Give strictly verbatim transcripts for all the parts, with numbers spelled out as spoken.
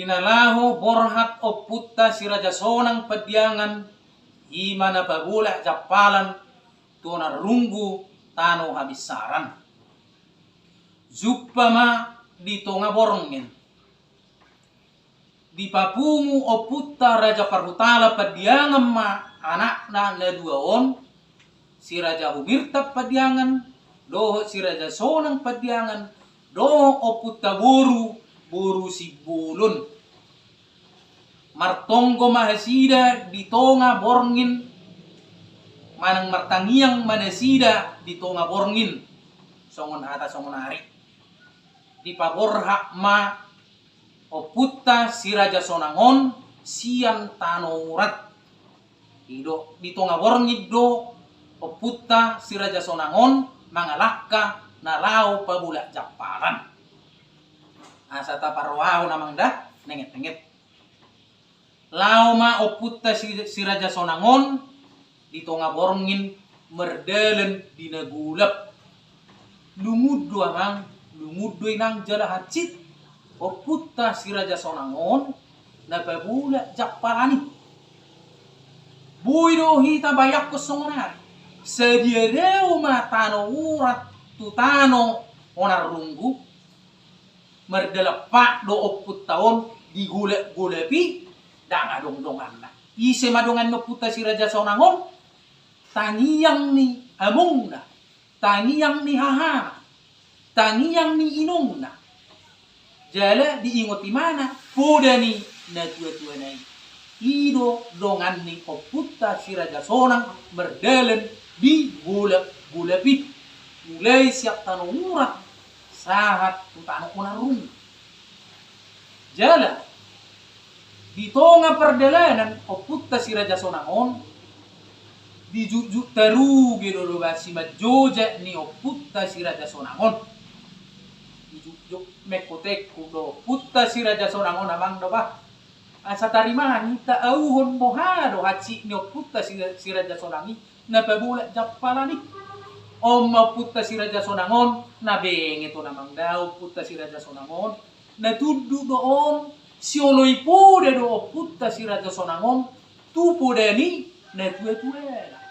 Na laho borhat ompunta si Raja Sonang Pandiangan, i ma na pabolak jampalan tu onan runggu tano habinsaran. Jumpa ma di tonga borngin. Dipapungu ompunta Raja Parhutala Pandiangan ma anakna na dua on, si Raja Humirtap Pandiangan dohot si Raja Sonang Pandiangan, dohot ompunta boru, boru Simbolon. Martonggo ma nasida di tonga borngin, manang martangiang ma nasida di tonga borngin, songon hata songon ari. Dipaborhat ma ompunta si Raja Sonang on sian tano urat. I do, di tonga borngin do ompunta si Raja Sonang on mangalangka na laho pabolak jampalan. Asa taparrohahon amang da, nenget-nenget. Laho ma ompunta si, si Raja Sonang on di tonga borngin mardalan di na golap. Lungun do amang, lungun do inang jala hansit ompunta si Raja Sonang on na pabolak jampalan i. Boi do hita bayangkon songon ari. Sadia dao ma tano urat tu tano onan runggu. Mardalan pat do ompunta on di golap-golap i, ndang adong donganna. Ise ma dongan ni ompunta si Raja Sonang on? Tangiang ni amongna, tangiang ni hahana, tangiang ni inongna. Jala diingot imana poda ni natua-tuana i. I do dongan ni ompunta si Raja Sonang mardalan di golap-golap i. Mulai sian tano urat sahat tu tano onan runggu. Jala di tonga pardalanan ompunta si Raja Sonang on, dijukjuk taruge do loba simanjojak ni ompunta si Raja Sonang on. Dijukjuk mengko tengko do ompunta si Raja Sonang on amang da bah. Asa tarimangi taauhon boha do hansit ni ompunta si, si Raja Sonang i na pabolak jampalan i. On ma ompunta si Raja Sonang on, na benget on amang da ompunta si Raja Sonang on. Na tunduk do on, sioloi poda do ompunta si Raja Sonang on tu poda ni natua-tuana.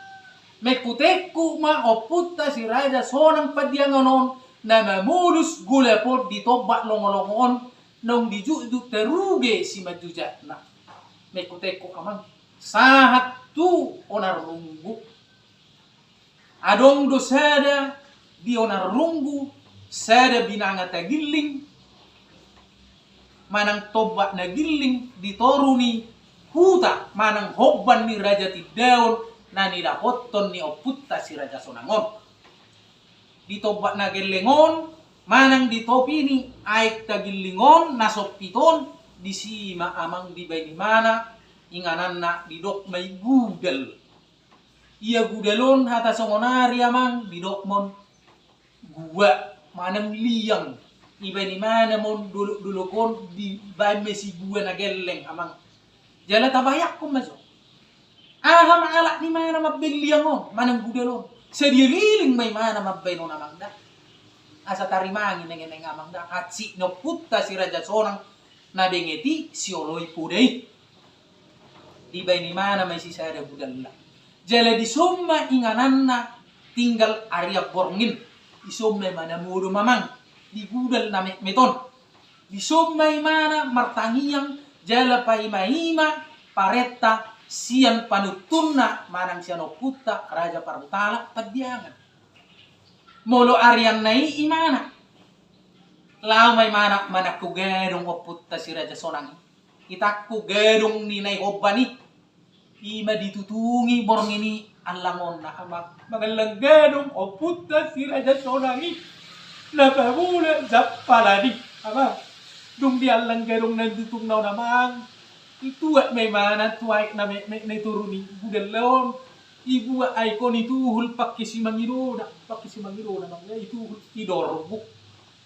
Mengko tengko ma ompunta si Raja Sonang Pandiangan on na mamolus golap on di tombak longo-longo on, naung dijukjuk taruge simanjojakna. Mengko tengko amang sahat tu onan runggu. Adong do sada di onan runggu, sada binanga tagilling manang tombak na gilling di toru ni huta manang homban ni Raja Tindaon na nidapothon ni ompunta si Raja Sonang on. Di tombak na gelleng on manang di topi ni aek tagilling on na sompit on, disi ma amang dibaen imana ingananna, didok ma i gudal. Ia gudal on hata songon ari amang, didok ma on gua manang liang. Dibaen imana ma on dolok-dolok on, dibaen ma i si gua na gelleng amang. Jala tabayangkon ma jo, aha ma alap ni imana mambaen liang on manang gudal on? Sadia leleng ma imana mambaen on amang da. Asa tarimangi nengeneng amang da hansit ni ompunta si Raja Sonang na benget i sioloi poda i. Dibaen imana ma i sisada gudalna. Jala dison ma ingananna tinggal arian borngin. Dison ma imana modom amang di gudal na metmet on. Dison ma imana martangiang jala paima-ima parenta sian panuntunna manang sian ompunta Raja Parhutala Pandiangan. Molo arianna i imana, laho ma imana manangko gadong ompunta si Raja Sonang i. Itangko gadong ni na i homban i. Ima ditutungi borngin i allangonna amang, mangallang gadong ompunta si Raja Sonang i na pabolak jampalan i amang. Dung diallang gadong na ditutungna on amang, ituat ma imana tu aek na metmet na i toru ni gudal on. Ibuat aek on ituhul pangke simangidona, pangke simangidona amang, ituhul idorbuk.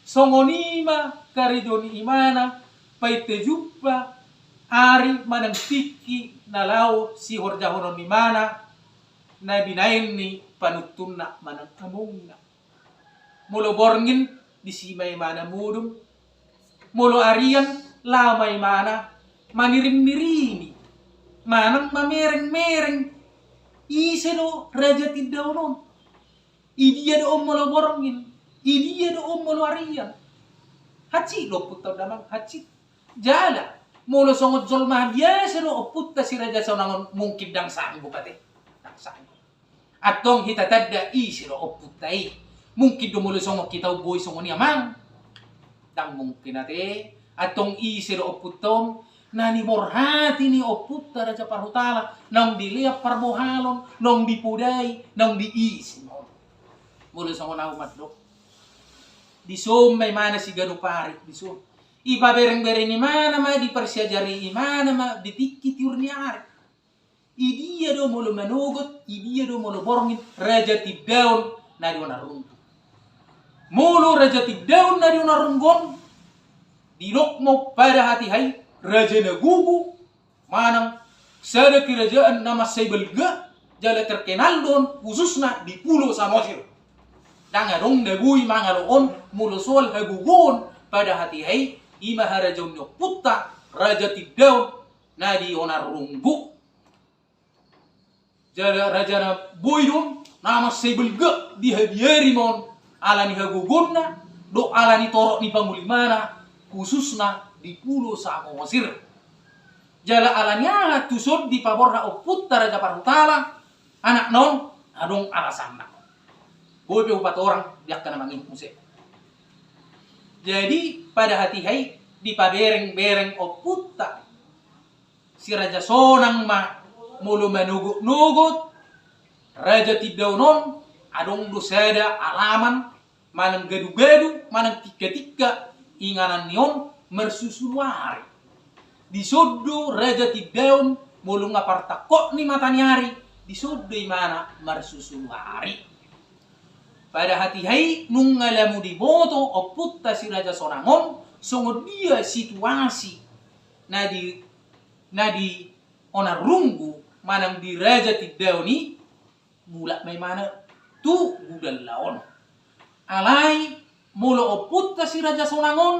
Songon i ma karejo ni imana painte jumpa ari manang tingki na laho sihorjahonon ni imana na binaen ni panuntunna manang amongna. Molo borngin disi ma imana modom. Molo arian Laho ma imana manirim-nirimi manang mamereng-mereng, ise do raja Tindaon on? Idia do on molo borngin? Idia do on molo arian? Hansit do ompunta on damang, hansit. Jala molo songon jolma biasa do ompunta si Raja Sonang on, mungkin ndang sanggup ate. Ndang sanggup. Antong hita tanda ise do ompunta i. Mungkin do molo songon hita on boi songon i amang? Ndang mungkin ate. Antong ise do ompunta on? Na niborhati ni ompunta Raja Parhutala, naung dilean parbohalon, naung dipodai, naung diisi ma on. Molo songon ahu mandok, dison ma imana siganup ari, dison. Ipabereng-bereng imana ma, diparsiajari imana ma di tingki tiur ni ari. Idia do molo manogot, idia do molo borngin raja Tindaon na di Onarunggu? Molo raja Tindaon na di Onarunggu on, didok ma on pada hatiha i raja na gogo, manang sada kerajaan na mansai balga, jala terkenal do on khususna di Pulo Samosir. Ndang adong na boi mangalo on molo soal hagogoon pada hatiha i, i ma harajaon ni ompunta raja Tindaon na di Onarunggu. Jala raja na boi do on, na mansai balga, dihabiari ma on ala ni hagogoonna dohot ala ni torop ni pangulimana, khususna di Pulo Samosir. Jala ala ni aha tuson dipaborhat ompunta Raja Parhutala anakna on? Adong alasanna. Boi pe hupatorang di angka na mangihut muse. Jadi pada hatiha i dipabereng-bereng ompunta si Raja Sonang ma, molo manogot-nogot raja Tindaon on, adong do sada alaman manang gadu-gadu manang tingka-tingka inganan ni on marsusulu ari. Dison do raja Tindaon molo nga partangkok ni mata ni ari, dison do imana marsusulu ari. Pada hatiha i nunga lam diboto ompunta si Raja Sonang on songon dia situasi na di, na di Onarunggu manang di raja Tindaon i, mulak ma imana tu gudalla on. Alai molo ompunta si Raja Sonang on,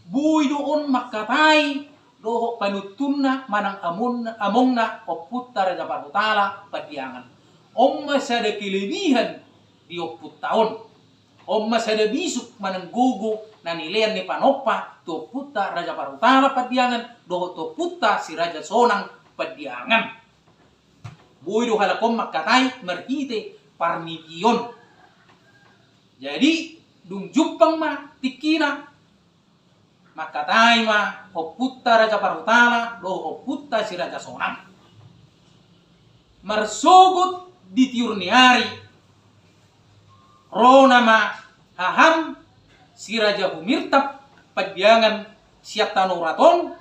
boi do on mangkatai dohot panuntunna manang amonna, amongna ompunta Raja Parhutala Pandiangan. On ma sada kelebihan di ompunta on. On ma sada bisuk manang gogo na nilean ni panompa tu ompunta Raja Parhutala Pandiangan dohot tu ompunta si Raja Sonang Pandiangan. Boi do halak on mangkatai marhite parnipion. Jadi dung jumpang ma tingkina, mangkatai ma ompunta Raja Parhutala dohot ompunta si Raja Sonang. Marsogot di tiur ni ari, ro nama haham si Raja Humirtap Pandiangan sian tano Urat on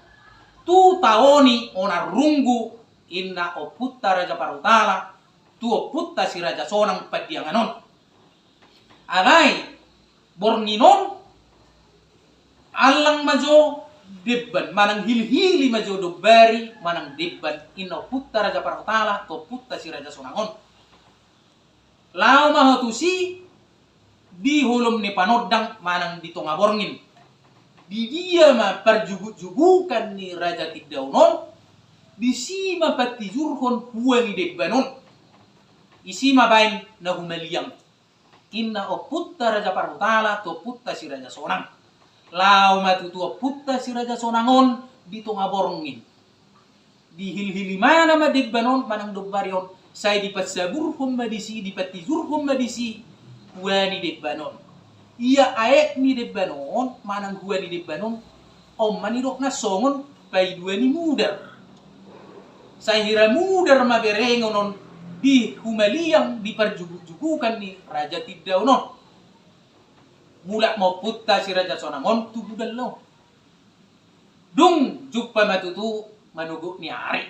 tu tao ni Onarunggu, inna ompunta Raja Parhutala tu ompunta si Raja Sonang Pandiangan on. Alai borngin on allang ma jo demban manang hilihili ma jo dombari manang demban, inna ompunta Raja Parhutala tu ompunta si Raja Sonang on. Laho ma ho tusi di holom ni panondang manang di tonga borngin. Di dia ma parjuguk-jugukan ni raja Tindaon on? Disi ma patijurhon hua ni demban on. Disi ma baen na humaliang, inna ompunta Raja Parhutala tu ompunta si Raja Sonang. Laho ma tutu ompunta si Raja Sonang on di tonga borngin. Dihilhil imana ma demban on manang dombari on, sai dipasaburhon ma disi, dipatijurhon ma disi hua ni demban on. Ia aek ni demban on manang hua ni demban on, on ma nidokna songon paidua ni mudar. Sai hira mudar ma berengon on di humaliang di parjuguk-jugukan ni raja Tindaon on. Mulak ma ompunta si Raja Sonang on tu gudalla on. Dung jumpa ma tutu manogot ni ari.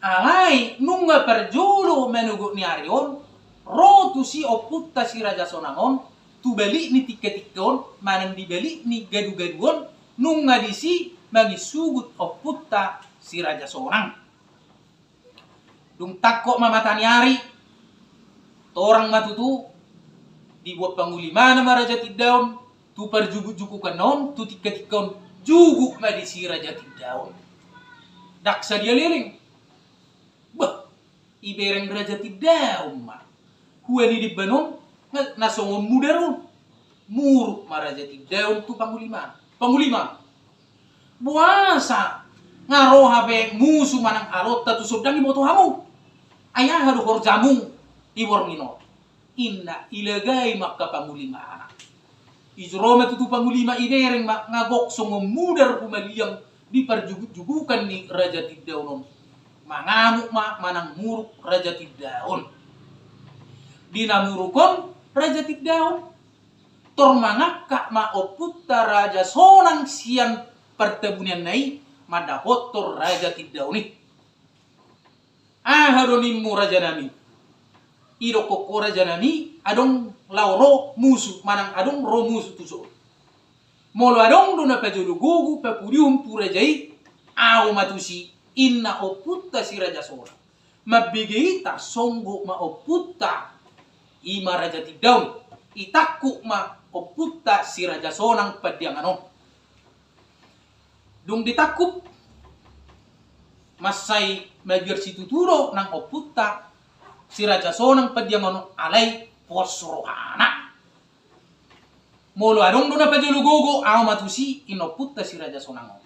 Alai nunga parjolo manogot ni ari on, ro tusi ompunta si Raja Sonang on tu balik ni tingka-tingka on manang di balik ni gadu-gadu on, nunga disi manginsugut ompunta si Raja Sonang. Dung tangkok ma mata ni ari, torang ma tutu dibuat pangulimana ma raja Tindaon tu parjuguk-jugukanna on, tu tingka-tingka on. Juguk ma di si Raja Tindaon. Ndang sadia leleng. Bah, ibereng Raja Tindaon ma. Hua ni demban on, nga-, na songon mudar on. Muruk ma Raja Tindaon tu pangulima. Pangulima. Boasa nga ro hape musu manang alonta tu son, ndang diboto hamu. Ai aha do horjamu di borngin on? Inna ilagai ma angka pangulimana. Ijro ma tutu pangulima, ibereng ma, nga gok songon mudar humaliang di parjuguk-jugukan ni Raja Tindaon on. Mangamuk ma manang muruk Raja Tindaon. Di na muruk on Raja Tindaon, tor mangangkat ma ompunta Raja Sonang sian partabunianna i mandapothon Raja Tindaon i. Aha do nimmu rajanami? Idokkon ho rajanami, adong laho ro musu, manang adong ro musu tu son. Molo adong do na pajolo gogo papudihon tu raja i, ahu ma tusi, inna ompunta si Raja Sonang. Mambege i tarsonggot ma ompunta, i ma Raja Tindaon. Itangkup ma ompunta si Raja Sonang Pandiangan on. Dung ditangkup, mansai mabiar situtu do nang ompunta si Raja Sonang Pandiangan on, alai pos rohana. Molo adong do na pajolo gogo, ahu ma tusi, inna ompunta si Raja Sonang on.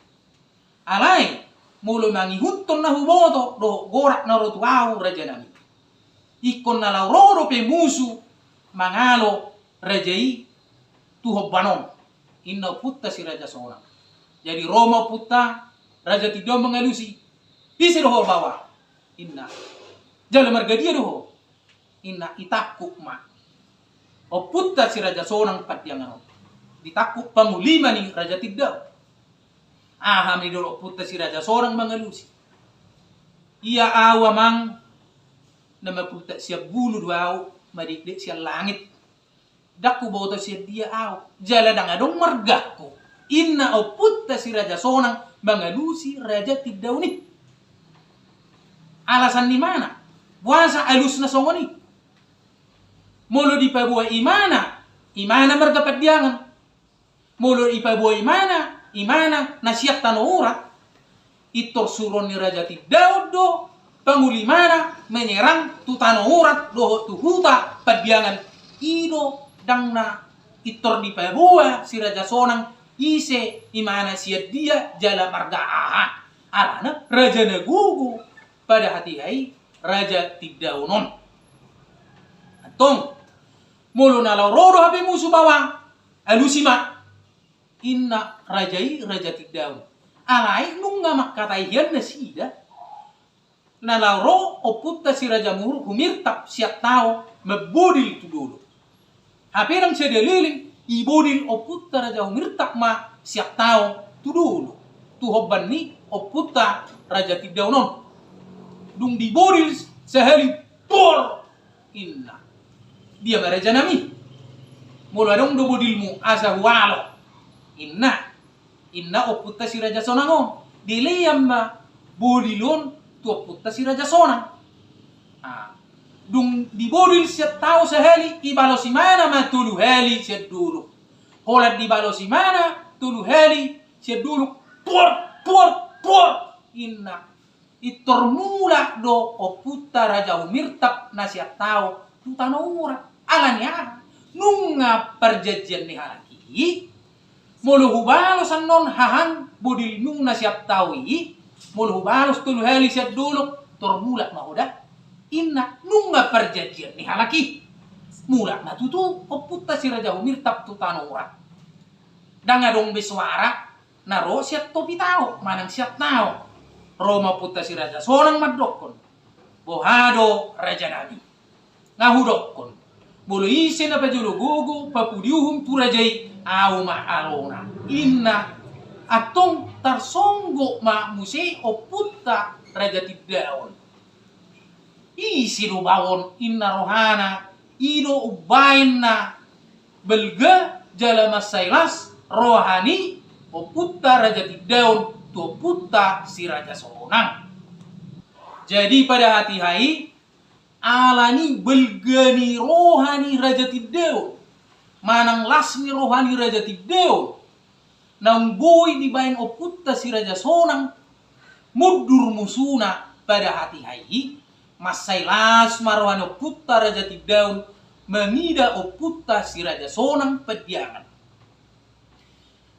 Alai molo mangihuthon na huboto dohot gorak na ro tu ahu rajanami, ingkon na laho ro dope musu mangalo raja i tu homban on, inna ompunta si Raja Sonang. Jadi ro ma ompunta Raja Tindaon mangalusi. Ise do ho baoa? Inna. Jala marga dia do ho? Inna. Itangkup ma ompunta si Raja Sonang Pandiangan on. Ditangkup pangulima ni Raja Tindaon. Aha ma didok ompunta si Raja Sonang mangalusi? Ia ahu amang, na mapultak sian bulu do ahu, madekdek sian langit. Ndang huboto sian dia ahu, jala ndang adong margangku, inna ompunta si Raja Sonang mangalusi Raja Tindaon i. Alasan ni mana boasa alusna songon i? Molo dipaboa imana, imana marga Pandiangan. Molo dipaboa imana, imana na sian tano urat, intor suruon ni Raja Tindaon do pangulimana menyerang tu tano urat dohot tu huta Pandiangan. I do ndang na intor dipaboa si Raja Sonang ise imana, sian dia, jala marga aha. Alana raja na gogo pada hatiha i Raja Tindaon on. Antong, molo na laho ro do hape musu baoa, alusi ma, inna raja i Raja Tindaon. Alai nunga mangkatai hian nasida. Na laho ro ompunta si Raja Muruk Humirtap sian Tao mambodil tu dolok. Hape ndang sadia leleng, ibodil ompunta Raja Humirtap ma sian Tao tu dolok, tu homban ni ompunta Raja Tindaon on. Dung dibodil sahali, bor! Inna. Dia ma rajanami? Molo adong do bodilmu asa hualo. Inna. Inna ompunta si Raja Sonang on. Dilean ma bodil on tu ompunta si Raja Sonang. Ah. Dung dibodil sian Tao sahali, ibalos imana ma tolu hali sian dolok. Holan dibalos imana tolu hali sian dolok. Puor, puor, puor. Inna. Intor mulak do ompunta Raja Humirtap na sian Tao tu tano urat. Alani aha? Nunga parjanjian ni halak i. Molo hubalos annon hahan bodilmu na sian Tao i, molo hubalos tolu hali sian dolok, tor mulak ma ho da. Inna, nunga parjanjian ni halak i. Mulak ma tutu ompunta si Raja Humirtap tu tano urat. Ndang adong be soara na ro sian topi Tao manang sian Tao. Ro ma ompunta si Raja Sonang mandokkon, boha do rajanami? Nga hudokkon, molo ise na pajolo gogo papudiuhon tu raja i, ahu ma alona. Inna. Antong tarsonggot ma muse ompunta Raja Tindaon. Ise do baon, inna rohana, i do umbaen na balga jala mansai las roha ni ompunta Raja Tindaon tu ompunta si Raja Sonang. Jadi pada hatiha i, alani balga ni roha ni Raja Tindaon manang las ni roha ni Raja Tindaon, Naung boi dibaen ompunta si Raja Sonang mundur musuna pada hatiha i, mansai las ma roha ni ompunta Raja Tindaon mangida ompunta si Raja Sonang Pandiangan.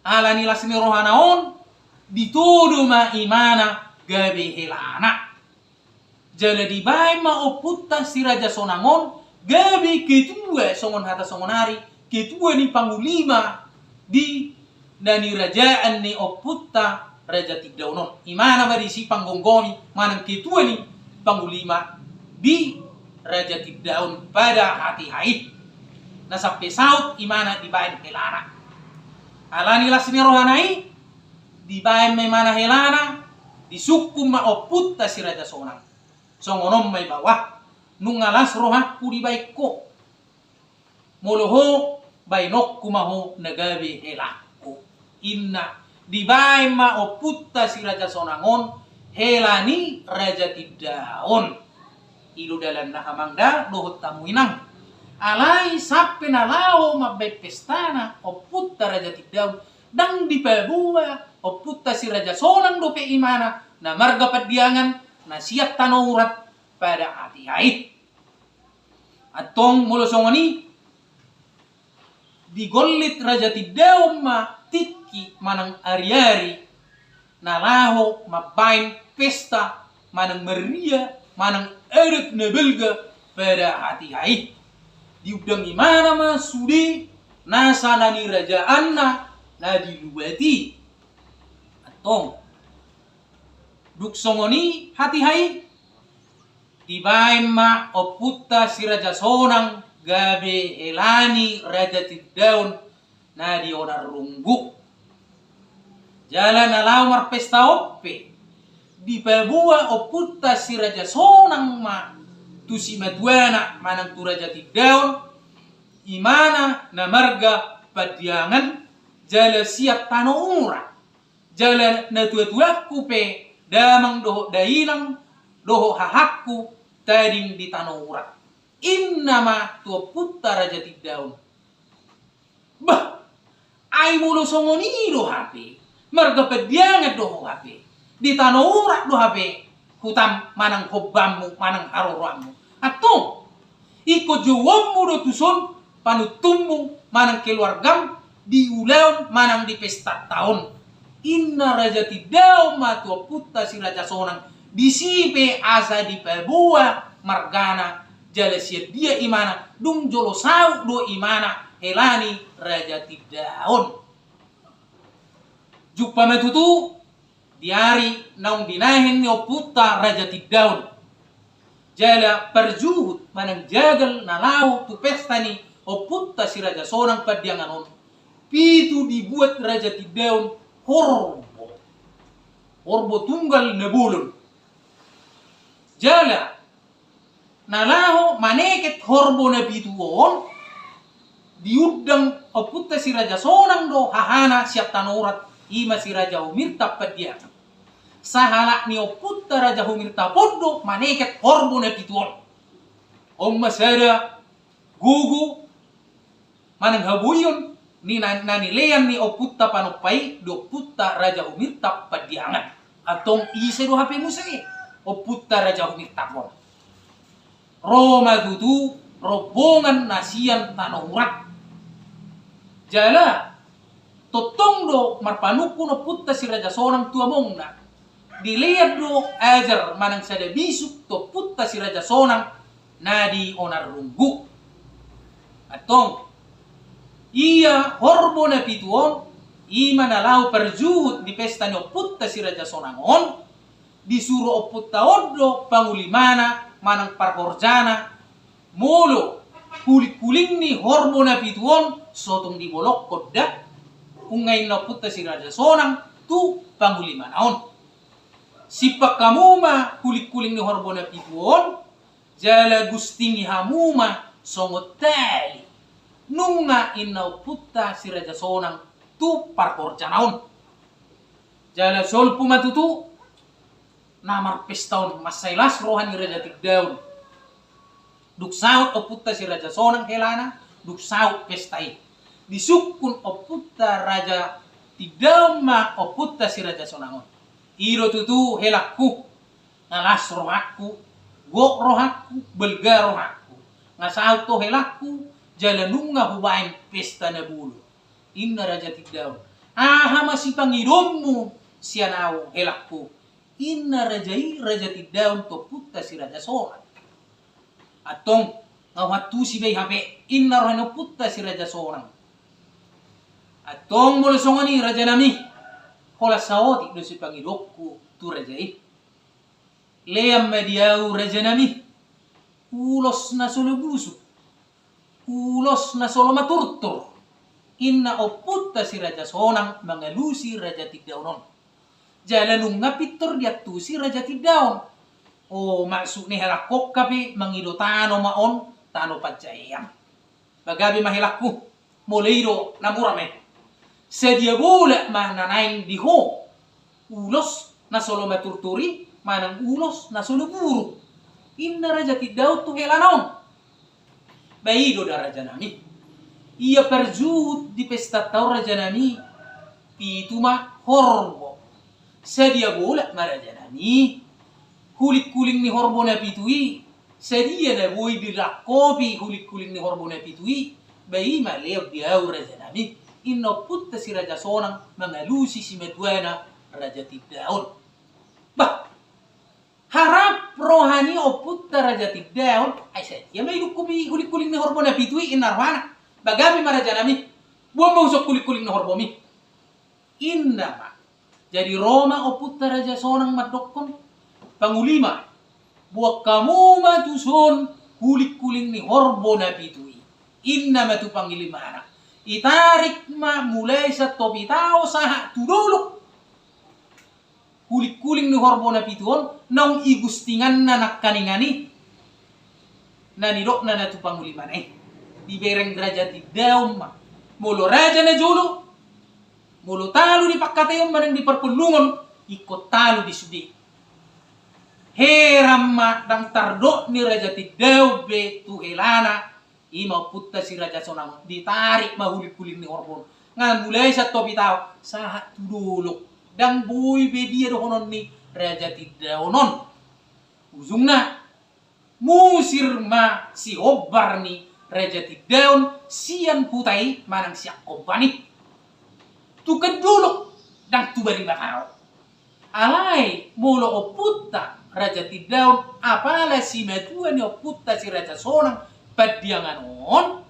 Ala ni las ni rohana on, ditodo ma imana gabe helana. Jala dibaen ma ompunta si Raja Sonang on gabe ketua, songon hata songon ari, ketua ni pangulima di na nirajaan ni ompunta Raja Tindaon on. Imana ma disi panggomgomi manang ketua ni pangulima di Raja Tindaon pada hatiha i. Na sampe saut imana dibaen helana. Ala ni las ni rohana i, dibaen ma imana helana, disungkun ma ompunta si Raja Sonang. Songon on ma iba, wah, nunga las rohangku dibaen ho. Molo ho, baenonku ma ho na gabe helangku, inna. Dibaen ma ompunta si Raja Sonang on hela ni Raja Tindaon. I do dalanna amang da dohot hamu inang. Alai sampe na laho mambaen pestana ompunta Raja Tindaon, ndang dipaboa ompunta si Raja Sonang dope imana na marga Pandiangan na sian Tano Urat pada hatiha i. Antong molo songon i, digollit Raja Tindaon ma tingki manang ariari na laho mambaen pesta manang maria manang adat na balga pada hatiha i. Diundang imana ma sude nasa na nirajaanna na di luat i. Antong dung songon i hatiha i, dibaen ma ompunta si Raja Sonang gabe hela ni Raja Tindaon na di Onan Runggu. Jala na laho marpesta on pe, dipaboa ompunta si Raja Sonang ma tu simatuana manang tu Raja Tindaon, imana na marga Pandiangan, jala sian Tano Urat. Jala natuatuangku pe, damang dohot dainang dohot hahangku, tading di Tano Urat, inna ma tu ompunta Raja Tindaon. Bah, ai molo songon i do hape, marga Pandiangan do ho hape, di Tano Urat do hape hutam manang hombanmu manang haroroanmu. Antong, ingkon jouonmu do tuson panutunmu manang keluargam di ulaon manang di pestanta on. Inna Raja Tindaon ma tu ompunta si Raja Sonang, disi pe asa dipaboa margana, jala sian dia imana, dung jolo saut do imana hela ni Raja Tindaon. Jumpa ma tutu di ari naung binahen ni ompunta Raja Tindaon. Jala parjuhut manang jagal na laho tu pesta ni ompunta si Raja Sonang Pandiangan on, pitu dibuat Raja Tindaon horbo. Horbo tunggal na bolon. Jala na laho maneket horbo na pitu on, diundang ompunta si Raja Sonang do hahana sian Tano Urat, ima si Raja Humirtap Pandiangan. Sahalak ni ompunta Raja Humirtap on do maneket horbo na pitu on. On ma sada gogo manang haboion ni na, na nilean ni ompunta Panompa i di ompunta Raja Humirtap Pandiangan. Antong ise do hape muse ompunta Raja Humirtap on? Ro ma tutu rombongan na sian Tano Urat. Jala tongtong do marpanungkun ompunta si Raja Sonang tu amongna. Dilean do ajar manang sada bisuk tu ompunta si Raja Sonang na di Onan Runggu. Antong, ia horbo na pitu on, ima na laho parjuhut di pesta ni ompunta si Raja Sonang on, disuru ompunta on do pangulimana manang parhorjana, molo hulinghuling ni horbo na pitu on so tung dibolongkon da, nunga inna ompunta si Raja Sonang tu pangulimana on. Simpang hamu ma hulinghuling ni horbo na pitu on, jala gustingi hamu ma songon tali, nunga inna ompunta si Raja Sonang tu parhorjana on. Jala solpu ma tutu na marpesta on, mansai las roha ni Raja Tindaon. Dung saut ompunta si Raja Sonang helana, dung saut pesta i, disungkun ompunta Raja Tindaon ma ompunta si Raja Sonang on. I do tutu helangku, nga las rohangku, gok rohangku, balga rohangku. Nga saut ho helangku, jala nunga hubaen pesta na bolon. Inna Raja Tindaon. Aha ma sipangidonmu sian ahu helangku? Inna raja i, Raja Tindaon, tu ompunta si Raja Sonang. Antong, nga huantusi be i hape, inna roha ni ompunta si Raja Sonang. Antong molo songon i rajanami, holan saotik do sipangidonku tu raja i. Lean ma di ahu rajanami ulos na so lobusu, ulos na so lomaturtur, inna ompunta si Raja Sonang mangalusi Raja Tindaon on. Jala nunga pintor diantusi Raja Tindaon. O, maksud ni helangku on hape mangido tano ma on, tano panjaean. Ba gabe ma helangku, molo i do na mura ma i. Sadia bolak ma na naeng di ho ulos na so lomaturtur i manang ulos na so loburu. Inna Raja Tindaon tu helana on. Ba i do da rajanami. Ia parjuhut di pestanta on rajanami, pitu ma horbo. Sadia bolak ma rajanami hulinghuling ni horbo na pitu i? Sadia na boi dilangkopi hulinghuling ni horbo na pitu i? Ba i ma lean di ahu rajanami, inna ompunta si Raja Sonang mangalusi simatuana Raja Tindaon. Bah, harap roha ni ompunta Raja Tindaon, ai sadia ma dilangkopi hulinghuling ni horbo na pitu i, inna rohana. Ba gabe ma rajanami, boan ma tuson hulinghuling ni horbomi, inna ma. Jadi ro ma ompunta Raja Sonang mandokkon, pangulima, boan hamu ma tuson hulinghuling ni horbo na pitu i, inna ma tu pangulimana. Ditarik ma mulai sian topi tao sahat tu dolok hulinghuling ni horbo na pitu on, naung digustinganna nangkaningan i. Na nidokna na tu pangulimana i, dibereng Raja Tindaon ma. Molo raja na jolo, molo talu di pangkataion manang di parpellungon, ingkon talu di sude. Heran ma, ndang tardok ni Raja Tindaon be tu helana, i ma ompunta si Raja Sonang on, ditarik ma hulinghuling ni horbo on. Nga mulai sian topi tao sahat tu dolok, ndang boi be dia dohonon ni Raja Tindaon on. Ujungna, musir ma sihombar ni Raja Tindaon sian huta i manang sian hombar i. Tu dolok, ndang tu bariba tao. Alai molo ompunta Raja Tindaon, apala simatua ni ompunta si Raja Sonang Pandiangan on,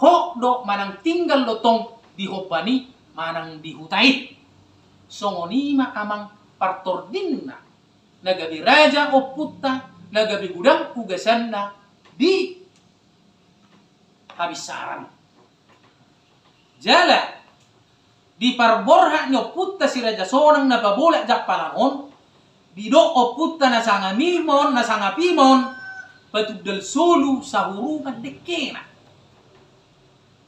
hot do manang tinggal do tong di hombar i manang di huta i. Songon i ma amang partordingna, na gabe raja ompunta, na gabe godang ugasanna di habinsaran. Jala di parborhat ni ompunta si Raja Sonang na pabolak jampalan on, didok ompunta na sangap i ma on, na sangap i ma on, patundal solu sahurungan dengkena.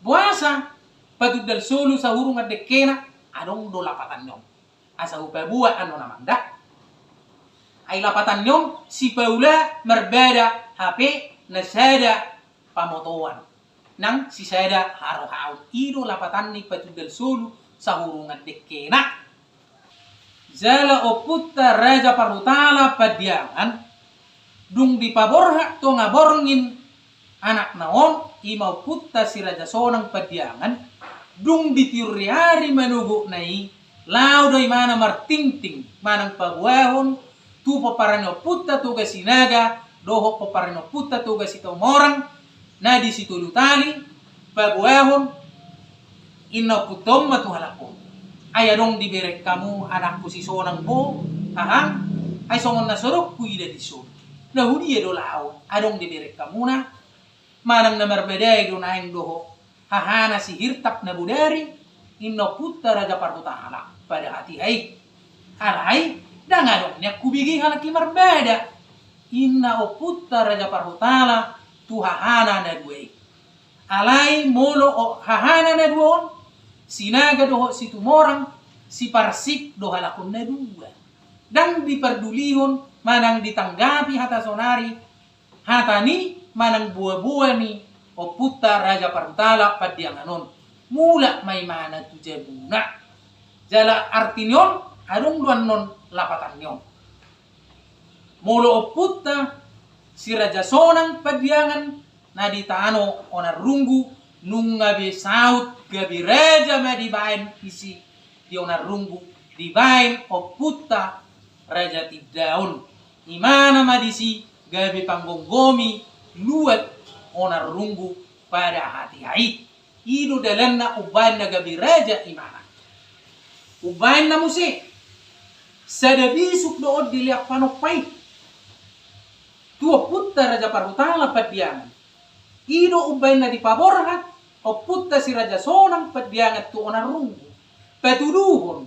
Boasa patundal solu sahurungan dengkena? Adong do lapatanna on. Asa hupaboa annon amang da. Ai lapatanna on sipaula marbada hape na sada pamotoan nang sisada harohaon. I do lapatan ni patundal solu sahurungan dengkena. Jala ompunta Raja Parhutala Pandiangan, dung dipaborhat tonga borngin anakna on, i ma ompunta si Raja Sonang Pandiangan, dung ditiur ni ari manogotna i, laho do imana martingting manang paboahon tu pomparan ni ompunta Toga Sinaga dohot pomparan ni ompunta Toga Situmorang na di Situlutali, paboahon. Inna ompunta on ma tu halak on: Ai adong dibereng hamu anakku si Sonang bo, hahang? Ai songon na so adong huida dison, na hudia do laho? Adong dibereng hamuna manang na marbadai do naeng dohot hahana si Hirtap na bodari? Inna ompunta Raja Parhutala pada hatiha i. Alai ndang adong nian hubege halak i marbada, inna ompunta Raja Parhutala tu hahana na dua i. Alai molo o-, hahana na dua on, Sinaga dohot Situmorang, siparsik do halak on na dua. Ndang dipardulihon manang ditanggapi hata sonari, hata ni manang boaboa ni ompunta Raja Parhutala Pandiangan on. Mulak ma imana tu jabuna. Jala arti ni on, adong do annon lapatan ni on. Molo ompunta si Raja Sonang Pandiangan na di tano Onanrunggu, nunga be saut gabe raja ma dibaen disi di Onanrunggu, dibaen ompunta Raja Tindaon. Imana ma disi gabe panggomgomi luat Onanrunggu pada hatiha i. I do dalanna umbaen na gabe raja imana. Umbaen na muse, sada bisuk do on dilean panompa i tu ompunta Raja Parhutala Pandiangan. I do umbaen na dipaborhat ompunta si Raja Sonang Pandiangan tu Onanrunggu, patuduhon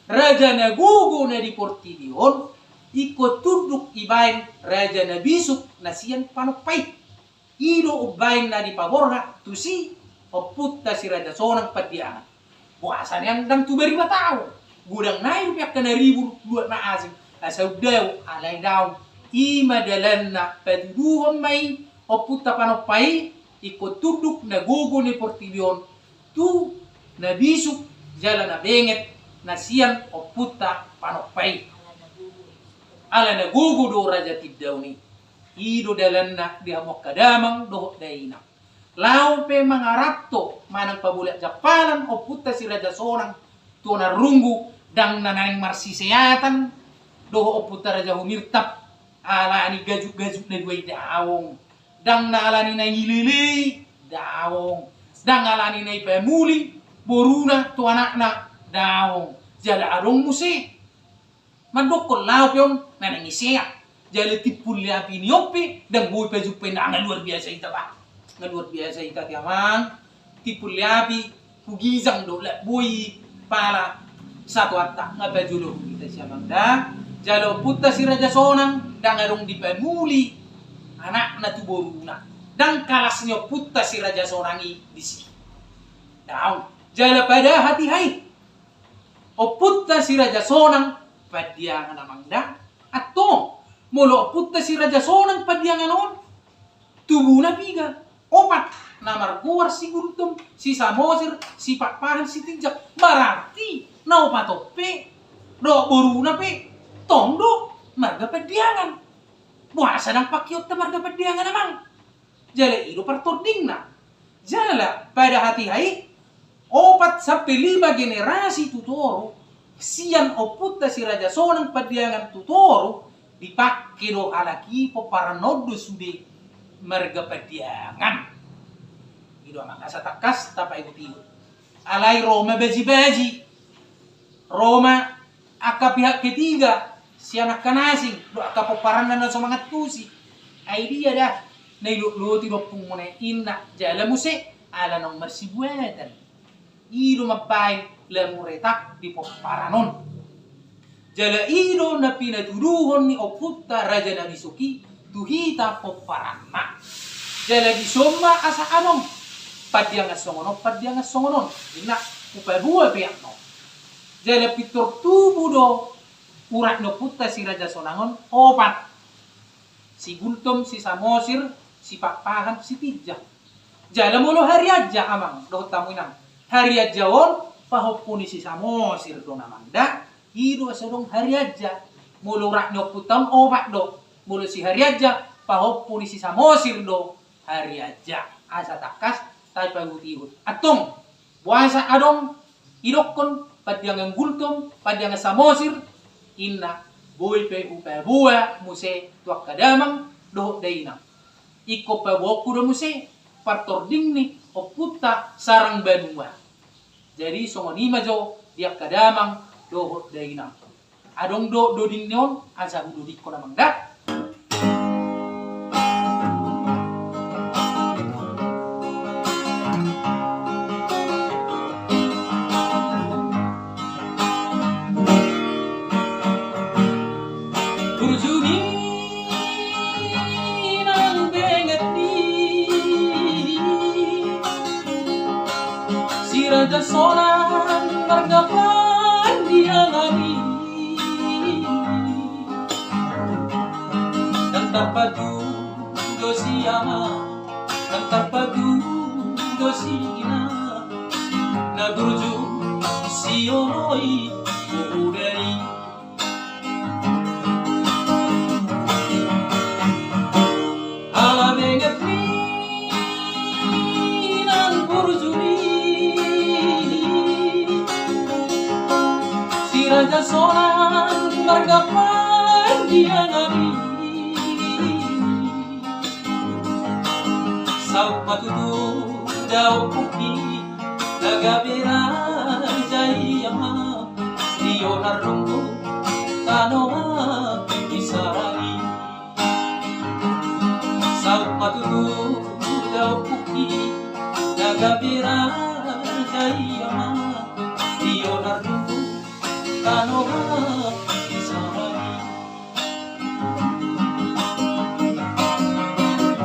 raja na gogo na di portibi on, ingkon tunduk ibaen raja na bisuk na sian panompa i. I do umbaen na dipaborhat tusi ompunta si Raja Sonang Pandiangan. Boasa nian ndang tu bariba taon? Godang nai dope angka na ribur luat na asing, asa undao alai daong. I ma dalanna, patuduhon ma i ompunta panompa i, ingkon tunduk na gogo ni portibi on tu na bisuk jala na benget na sian ompunta panompa i. Ala na gogo do Raja Tindaon i. I do dalanna di hamu angka damang dohot dainang. Laho pe mangaranto manang pabolak jampalan ompunta si Raja Sonang tu Onanrunggu, ndang na naeng marsiseatan dohot ompunta Raja Humirtap ala ni gajuk-gajuk na dua i, daong. Ndang na ala ni naeng ilelei, daong. Ndang ala ni naeng ipamuli boruna tu anakna, daong. Jala adong muse mandokkon laho pe on na naeng isea. Jala timpul ni api ni on pe ndang boi pajumpa i. Ndang, nga luar biasa hita, bah. Nga luar biasa hita, amang. Timpul ni api, hugijang do, lak boi pala satuanta, nga pajolo hita sian amang da. Jala ompunta si Raja Sonang ndang adong dipamuli anakna tu boruna. Ndang kalas ni ompunta si Raja Sonang i disi. Daong. Jala pada hatiha i ompunta si Raja Sonang Pandiangan, amang da. Antong, molo ompunta si Raja Sonang Pandiangan on, tubuna piga? Opat. Na margoar si Gultom, si Samosir, si Pakpahan, si Tinjak. Berarti na opat on pe dohot boruna pe tong do marga Pandiangan. Boasa ndang pangkeonta marga Pandiangan, amang? Jala i do partordingna. Jala pada hatiha i, opat sampe lima generasi tu toru, sian ompunta si Raja Sonang Pandiangan tu toru, dipangke do halak i, pomparanna on do sude marga Pandiangan. I do, amang, asa tangkas tapaihut-ihut. Alai ro ma baji-baji, ro ma angka pihak ketiga, sian angka na asing dohot angka pomparanna na so mangantusi. Ai dia da na ilotloti do ompungmuna i, inna, jala muse ala naung marsibuatan. I do mambaen lam retak di pomparan on. Jala i do na pinatuduhon ni ompunta raja na bisuk i tu hita pomparanna. Jala dison ma asa adong Pandiangan songon on, Pandiangan songon on, inna, hupaboa pe annon. Jala pintor tubu do urat ni ompunta si Raja Sonang on opat: si Gultom, si Samosir, si Pakpahan, si Tinjak. Jala molo Harianja, amang dohot hamu inang, Harianja on pahompu ni si Samosir do, amang da. I do asa adong Harianja. Molo urat ni ompunta on opat do, molo si Harianja pahompu ni si Samosir do Harianja. Asa tangkas tapaihut-ihut. Antong, boasa adong idokkon Pandiangan Gultom, Pandiangan Samosir, inna, boi pe hupaboa muse tu angka damang dohot dainang. Ingkon paboaonku do muse partording ni ompunta sarang banua. Jadi songon i ma jo di angka damang dohot dainang. Adong do doding ni on, asa hudodingkon, amang da. Burju ni nang benget ni si Raja Sonang marga Pandiangan i. Ndang tarpatudu si ama, ndang tarpatudu si ina, na burju si Ioloi, udah i. Ala benget ni nang burju ni si Raja Sonang marga Pandiangan i. Saut ma tutu da ompungki na gabe raja i, ama, di onan runggu tano habisarani. Saut ma tutu da ompungki na gabe raja i, ama, di onan runggu tano habisarani.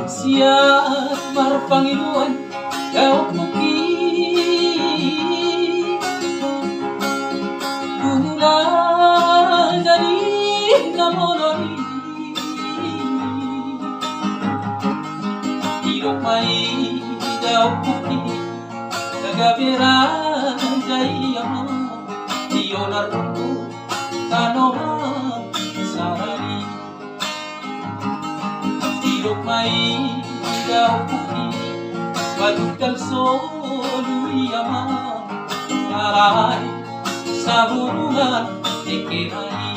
Sian marpangidoan da ompungki, dung na jadi na moloi, didok ma i da ompungki na gabe raja i, ama, di onan runggu tano habisarani. Didok ma i da ompungki, patungkal solu i, ama, alai sahurungan dengke na i.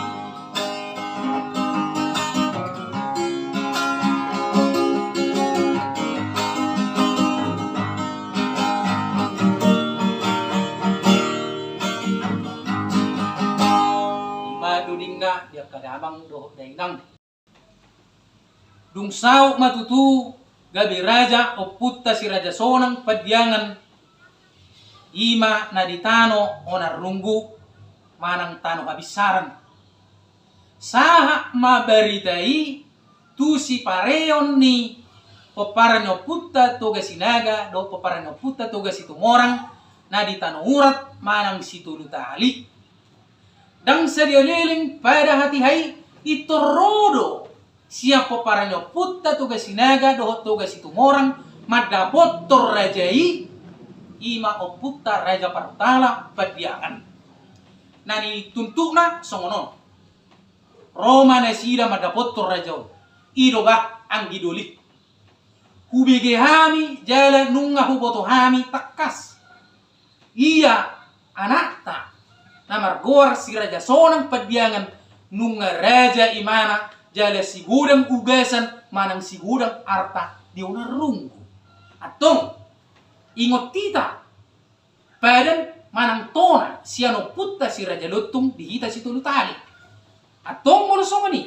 Ima dodingna di angka damang dohot dainang. Dung saut ma tutu gabe raja ompunta si Raja Sonang Pandiangan, ima na di tano onan runggu manang tano habinsaran. Sahat ma barita i tu sipareon ni pomparan ni ompunta Toga Sinaga dohot pomparan ni ompunta Toga Situmorang na di tano urat manang Sitolu Tali. Ndang sadia leleng pada hatiha i, intor ro do sian pomparan ni ompunta Toga Sinaga dohot Toga Situmorang mandapothon raja i, ima ompunta Raja Parhutala Pandiangan. Na nituntutna songon on. Ro ma nasida mandapothon raja on. I do, bah, anggi dolingku, hubege hami jala nunga huboto hami tangkas ia anakta na margoar si Raja Sonang Pandiangan nunga raja imana jala sigodang ugasan manang sigodang arta di onan runggu. Antong, ingot hita padan manang tona sian ompunta si Raja Lontung di hita Sitolu Tali. Antong molo songon i,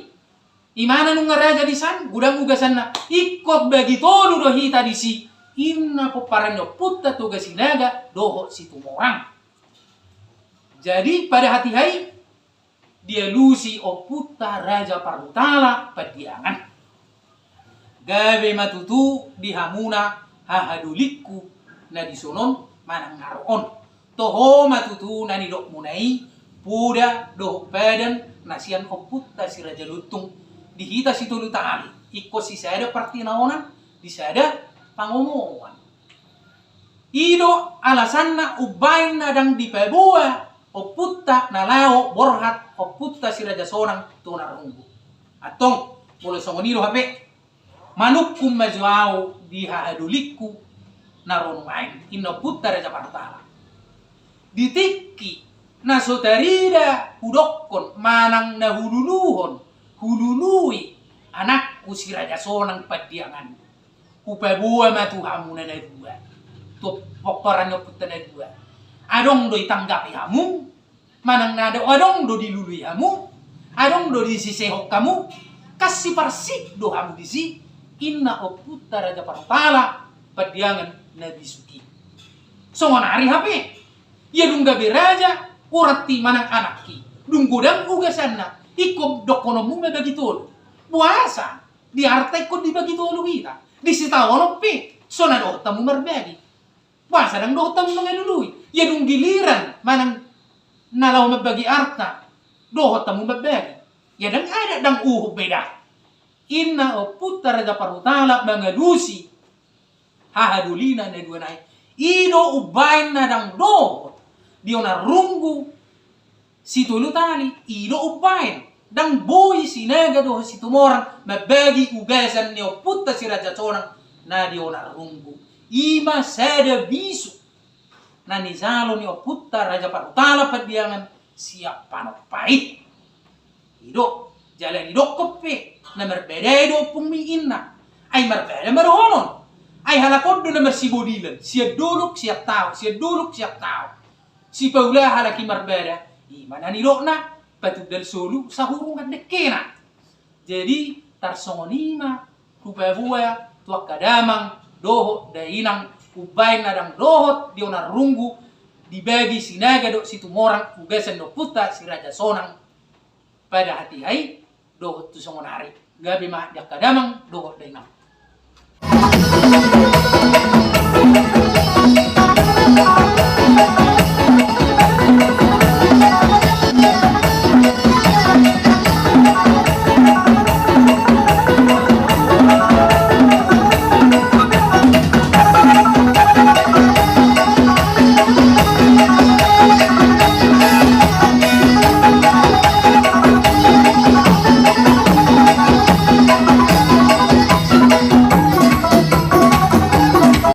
imana nunga raja di san, godang ugasanna, ingkon bagi tolu do hita disi, inna pomparan ni ompunta Toga Sinaga dohot Situmorang. Jadi pada hatiha i, dialusi ompunta Raja Parhutala Pandiangan. Gabe ma tutu di hamuna hahadolingku na dison on manang na ro on. Toho ma tutu na nidokmuna i poda dohot padan na sian ompunta si Raja Lontung di hita Sitolu Tali. Ingkon sisada partinaonan, disada pangomoan. I do alasanna umbaen na ndang dipaboa ompunta na laho borhat ompunta si Raja Sonang tu onan runggu. Antong, molo songon i do hape, manungkun ma jo ahu di hahadolingku na ro nuaeng, inna ompunta Raja Parhutala. Di tingki na so tarida hudokkon manang na hululuhon, hulului anakku si Raja Sonang Pandiangan, hupaboa ma tu hamuna na dua, tu pomparan ni ompunta na dua. Adong do ditanggapi hamu, manang na adong do dilului hamu, adong do disisehon hamu, kan siparsik do hamu disi, inna ompunta Raja Parhutala Pandiangan na bisuk i. Songon ari hape, ia dung gabe raja, urat i manang anak i, dung godang ugasanna, ingkon dokkononmu ma bagi tolu. Boasa di arta ingkon dibagi tolu hita? Di sitaonon pe so na dohot hamu marbagi. Boasa ndang dohot hamu mangalului? Ia dung giliran manang na laho mambagi arta, dohot hamu mambagi. Ia ndang adat, ndang uhum be da. Inna ompunta Raja Parhutala mangalusi hahadolina na dua nai. I do umbaen na ndang dohot di Onan Runggu Sitolu Tali, i do umbaen, ndang boi Sinaga dohot Situmorang mambagi ugasan ni ompunta Si Raja Sonang na di Onan Runggu. I ma sada bisuk na nijalo ni ompunta Raja Parhutala Pandiangan sian Panompa i. I do, jala didokkon pe, na marbada i do ompungmi, inna. Ai marbada ma dohonon. Ai halak on do na marsibodilan, sian dolok sian taon, sian dolok sian taon. Sipaula halak i marbada, i ma na nidokna, patundal solu sahurungan dengkena. Jadi, tarsongon i ma hupaboa tu angka damang dohot dainang, umbaen na ndang dohot di Onan Runggu dibagi Sinaga dohot Situmorang ugasan ni ompunta Si Raja Sonang pada hatiha i dohot tu songon ari. Gabe ma di angka damang dohot dainang.